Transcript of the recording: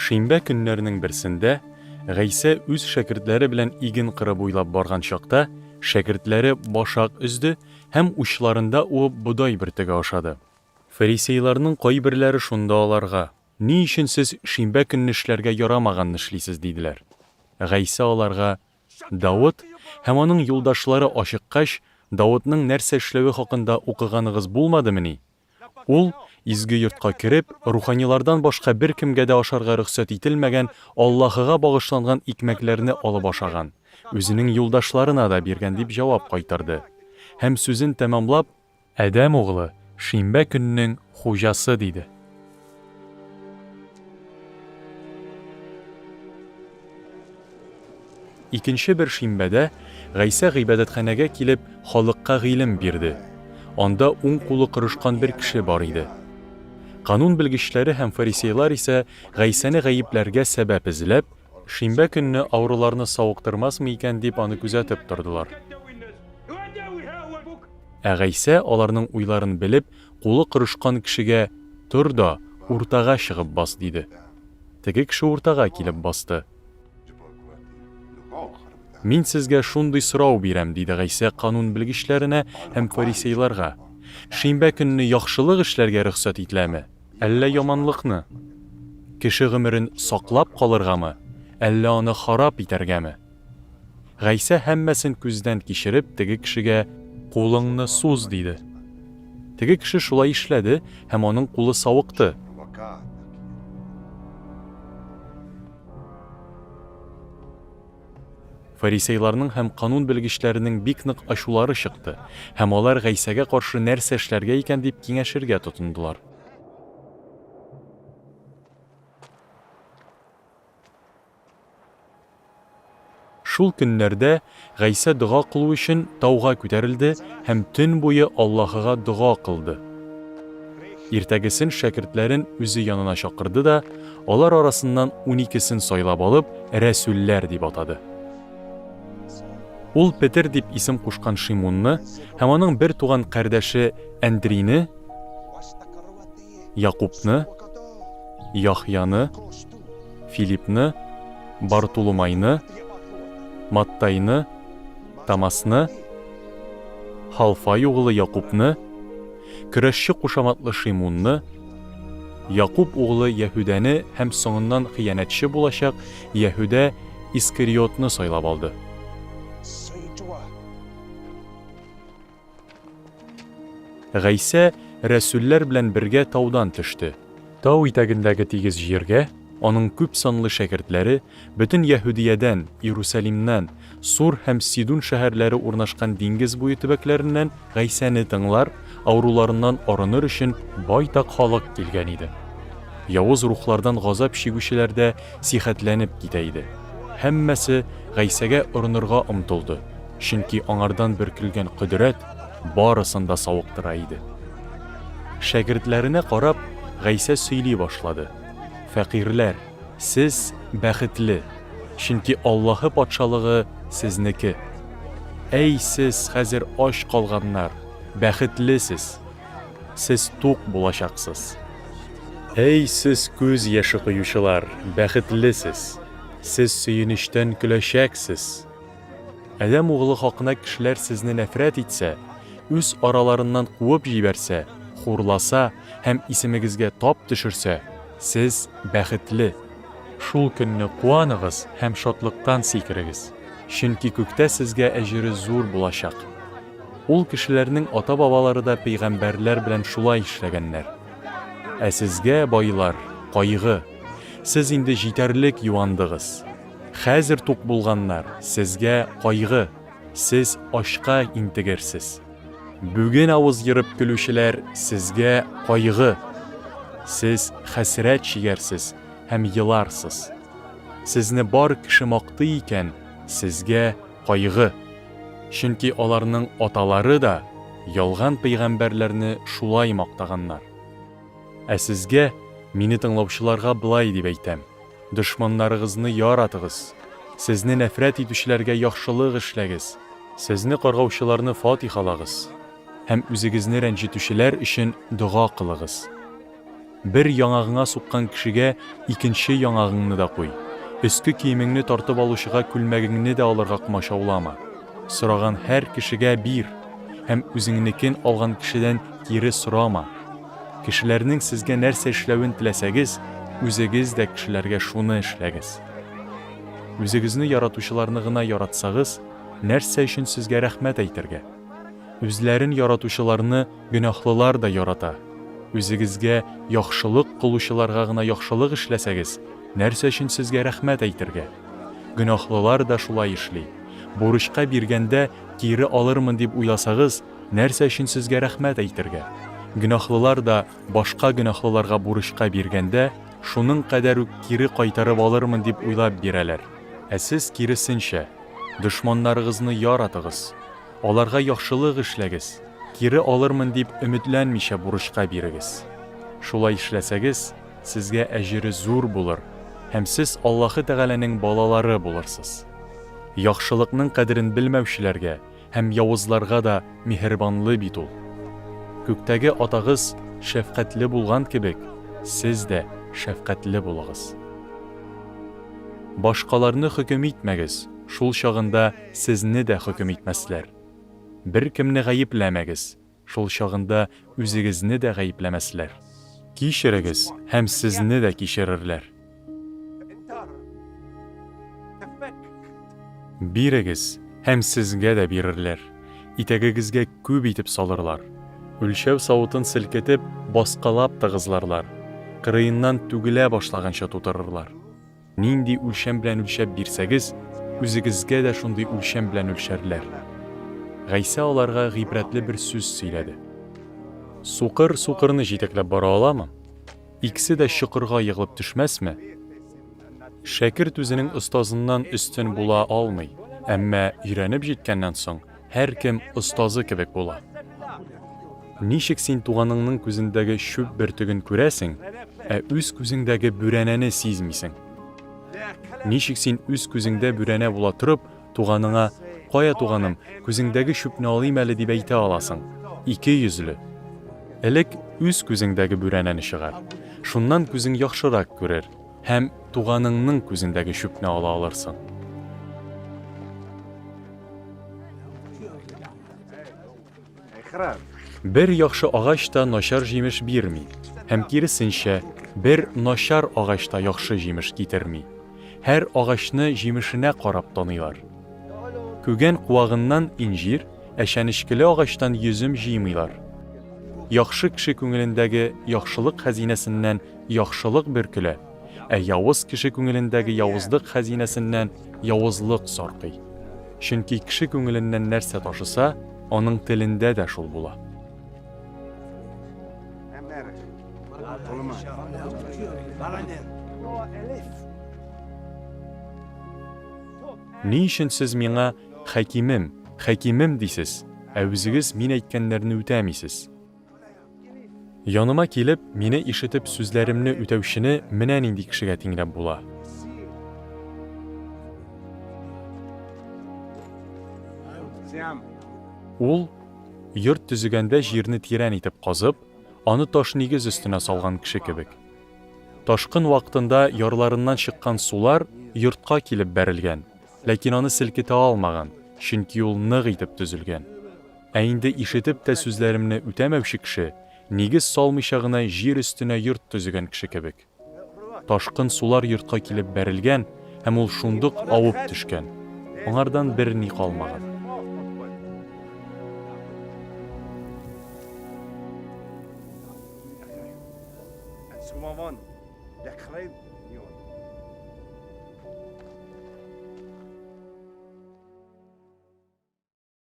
Шимбә көннәренең берсендә Гайсә үз шәкертләре белән иген кыры буйлап барган чакта, шәкертләре башак өзде һәм учларында уып бодай бөртеге ашады. Фарисейларның кайберләре шунда аларга, Ни өчен сез шимбә көнне эшләргә ярамаганны эшлисез? диделәр. Гайсә аларга, Давыт һәм аның юлдашлары ачыккач, Давытның нәрсә эшләве хакында укыганыгыз булмадымыни? Ул, изге йортка кереп, руханилардан башка беркемгә дә ашарга рөхсәт ителмәгән Аллаһыга багышланган икмәкләрне алып ашаган, үзенең юлдашларына да биргән, дип җавап кайтарды. Һәм сүзен тәмамлап, Адәм Углы, шимбә көннең хуҗасы, диде. Икенче бер шимбәдә Гайсә гыйбадәтханәгә килеп, халыкка гыйлем бирде. Анда уң кулы корышкан бер кеше бар иде. Канун белгечләре һәм фарисейлар исә Гайсәне гаепләргә сәбәп эзләп, шимбә көнне авыруларны савыктырмасмы икән дип аны күзәтеп тордылар. Ә Гайсә, аларның уйларын белеп, кулы корышкан кешегә, Тор да, уртага чыгып бас, диде. Теге кеше уртага килеп басты. Мин сезгә шундый сорау бирәм, диде Гайсә канун белгечләренә һәм фарисейларга. Шимбә көнне яхшылык эшләргә рөхсәт ителәме, әллә яманлыкны? Кеше гомерен саклап калыргамы, әллә аны харап итәргәме? Гайсә һәммәсен күздән кичереп, теге кешегә, Кулыңны суз, диде. Теге кеше шулай эшләде, һәм аның кулы савыкты. Фарисейларның һәм канун белгечләренең бик нык ачулары чыкты, һәм алар Гайсәгә каршы нәрсә эшләргә икән дип киңәшергә тотындылар. Шул көннәрдә Гайсә дога кылу өчен тауга күтәрелде һәм төн буе Аллаһыга дога кылды. Иртәгесен шәкертләрен үзе янына чакырды да, алар арасыннан уникесен сайлап алып, рәсүлләр дип атады. Ул Петер дип исем кушкан Шимунны һәм аның бер туган кардәше Әндрине, Якубны, Яхъяны, Филипны, Бартулумайны, Маттайны, Томасны, Халфай углы Якубны, көрәшче кушаматлы Шимунны, Якуб углы Яһүдәне һәм соңыннан хыянәтче булачак Яһүдә Искариотны сайлап алды. Гайсә рәсүлләр белән бергә таудан төште. Тау итәгендәге тигез җиргә аның күп санлы шәкертләре бөтен Яһүдиядән, Иерусалимнан, Сур һәм Сидун шәһәрләре урнашкан диңгез буе төбәкләреннән Гайсәне тыңлар, авыруларыннан арыныр өчен байтак халык килгән иде. Явыз рухлардан газап чигүчеләр дә сихәтләнеп китә иде. Һәммәсе Гайсәгә орынырга омтылды. Чөнки аңардан бөркелгән кодрәт барысын да савыктыра иде. Шәкертләренә карап, Гайсә сөйли башлады, Фәкыйрьләр, сез бәхетле, чөнки Аллаһы Патшалыгы сезнеке. Әй сез, хәзер ач калганнар, бәхетле сез! Сез тук булачаксыз. Әй сез, күз яше коючылар, бәхетле сез! Сез сөенечтән көләчәксез. Адәм углы хакына кешеләр сезне нәфрәт итсә, үз араларыннан куып җибәрсә, хурласа һәм исемегезгә тап төшерсә, сез бәхетле. Шул көнне куаныгыз һәм шатлыктан сикерегез, чөнки күктә сезгә әҗере зур булачак. Ул кешеләрнең ата-бабалары да пәйгамбәрләр белән шулай эшләгәннәр. Ә сезгә, байлар, кайгы! Сез инде җитәрлек юандыгыз. Хәзер тук булганнар, сезгә кайгы, сез ачка интегерсез. Бүген авыз ерып көлүчеләр, сезгә кайгы, сез хәсрәт чигәрсез һәм еларсыз. Сезне бар кеше мактый икән, сезгә кайгы, чөнки аларның аталары да ялган пәйгамбәрләрне шулай мактаганнар. Ә сезгә, мине тыңлаучыларга болай дип әйтәм, дошманнарыгызны яратыгыз, сезне нәфрәт итүчеләргә яхшылык эшләгез, сезне каргаучыларны фатихалагыз һәм үзегезне рәнҗетүчеләр өчен дога кылыгыз. Бер яңагыңа суккан кешегә икенче яңагыңны да куй. Өске киемеңне тартып алучыга күлмәгеңне дә алырга комачаулама. Сораган һәр кешегә бир һәм үзеңнекен алган кешедән кире сорама. Кешеләрнең сезгә нәрсә эшләвен теләсәгез, үзегез дә кешеләргә шуны эшләгез. Үзегезне яратучыларны гына яратсагыз, нәрсә өчен сезгә рәхмәт әйтергә? Үзләрен яратучыларны гөнаһлылар да ярата. Үзегезгә яхшылык кылучыларга гына яхшылык эшләсәгез, нәрсә өчен сезгә рәхмәт әйтергә? Гөнаһлылар да шулай эшли. Бурычка биргәндә кире алырмын дип уйласагыз, нәрсә өчен сезгә рәхмәт әйтергә? Гөнаһлылар да башка гөнаһлыларга бурычка биргәндә, шуның кадәр үк кире кайтарып алырмын дип уйлап бирәләр. Ә сез киресенчә, дошманнарыгызны яратыгыз. Аларга яхшылык эшләгез, кире алырмын дип өметләнмичә бурычка бирегез. Шулай эшләсәгез, сезгә әҗере зур булыр һәм сез Аллаһы Тәгаләнең балалары булырсыз. Яхшылыкның кадерен белмәүчеләргә һәм явызларга да миһербанлы бит ул. Күктәге Атагыз шәфкатьле булган кебек, сез дә шәфкатьле булыгыз. Башкаларны хөкем итмәгез, шул чагында сезне дә хөкем итмәсләр. Беркемне гаепләмәгез, шул чагында үзегезне дә гаепләмәсләр. Кичерегез, һәм сезне дә кичерерләр. Бирегез, һәм сезгә дә бирерләр. Итәгегезгә күп итеп салырлар. Үлчәү савытын селкетеп, баскалап тыгызларлар, кырыеннан түгелә башлаганча тутырырлар. Нинди үлчәм белән үлчәп бирсәгез, үзегезгә дә шундый үлчәм белән үлчәрләр. Гайсә аларга гыйбрәтле бер сүз сөйләде. Сукыр сукырны җитәкләп бара аламы? Икесе дә чокырга егылып төшмәсме? Шәкерт үзенең остазыннан өстен була алмый, әмма өйрәнеп җиткәннән соң, һәркем остазы кебек була. Ничек син туганыңның күзендәге чүп бөртеген күрәсең, ә үз күзеңдәге бүрәнәне сизмисең? Ничек син үз күзеңдә бүрәнә була торып, туганыңа, Кая, туганым, күзеңдәге чүпне алыйм әле, дип әйтә аласың? Икейөзле! Элек үз күзеңдәге бүрәнәне чыгар. Шуннан күзең яхшырак күрер һәм туганыңның күзендәге чүпне ала алырсың. Бер яхшы агач та начар җимеш бирми, һәм киресенчә, бер начар агач та яхшы җимеш китерми. Һәр агачны җимешенә карап таныйлар. Күгән куагыннан инҗир, ә чәнечкеле агачтан йөзем җыймыйлар. Яхшы кеше күңелендәге яхшылык хәзинәсеннән яхшылык бөркелә, ә явыз кеше күңелендәге явызлык хәзинәсеннән явызлык саркый. Чөнки кеше күңеленнән нәрсә ташыса, аның телендә дә шул була. Ни өчен сез миңа Хәкимем, Хәкимем дисез, ә үзегез мин әйткәннәрне үтәмисез? Яныма килеп, мине ишетеп сүзләремне үтәүчене менә нинди кешегә тиңләп була. Ул, йорт төзегәндә җирне тирән итеп казып, аны таш нигез өстенә салган кеше кебек. Ташкын вакытында ярларыннан чыккан сулар йортка килеп бәрелгән, ләкин аны селкетә алмаган, чөнки ул нык итеп төзелгән. Ә инде ишетеп тә сүзләремне үтәмәүче кеше, нигез салмыйча гына җир өстенә йорт төзегән кеше кебек. Ташкын сулар йортка килеп бәрелгән һәм ул шундук авып төшкән. Аңардан берни калмаган.